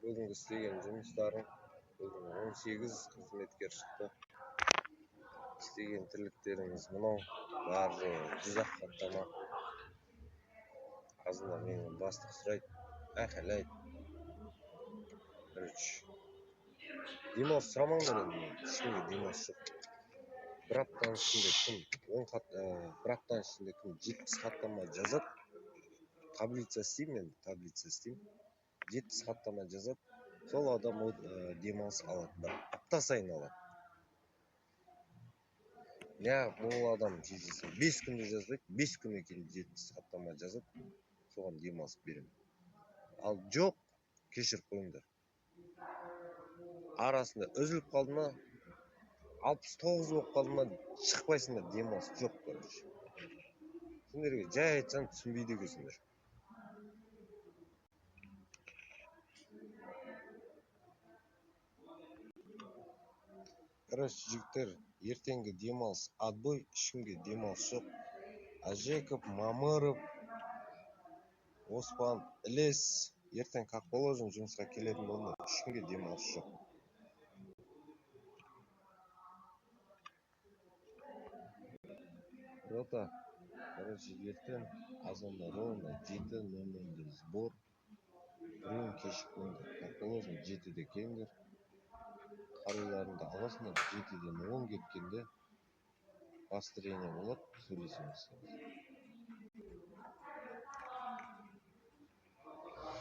Бүгінгі істеген жұмыстарың, бүгін 18 қызметкер шықты. Істеген тірліктеріңіз мынау, бар жоғы 100-ақ хаттама. Азында менен бастық сұрайды, айқайлайды. Короче, демалыс сұрамаңдар енді, ешкімге демалыс жоқ. Бір аптаның ішінде кім 10 хат, бір аптаның ішінде кім 70 хаттама жазады, таблица істеймін енді, таблица істеймін. 70 хаттама жазады, сол адам демалыс алады, бір апта сайын алады. Неғып ол адам кездессе 5 күнде жазбайды, 5 күн екен 70 хаттама жазады, соған демалыс беремін. Ал жоқ, кешіріп қойыңдар. Арасында үзіліп қалды ма, 69 болып қалды ма, шықпайсыңдар, демалыс жоқ, короче. Сендерге жай айтсам түсінбейді екенсіңдер. Короче, жігіттер, ертеңгі демалыс отбой, ешкімге демалыс жоқ. Ажеков, Мамыров, Оспан, Ілес, ертең как положено жұмысқа келетін болыңдар, ешкімге демалыс жоқ. Рота, короче, ертең азанда ровно 7:00-де сбор. Біреуін кешікпеңдер, как положено 7-де келіңдер. Қаруларыңды аласыңдар, 6:50 кеткенде построение болады, сөйлесеміз.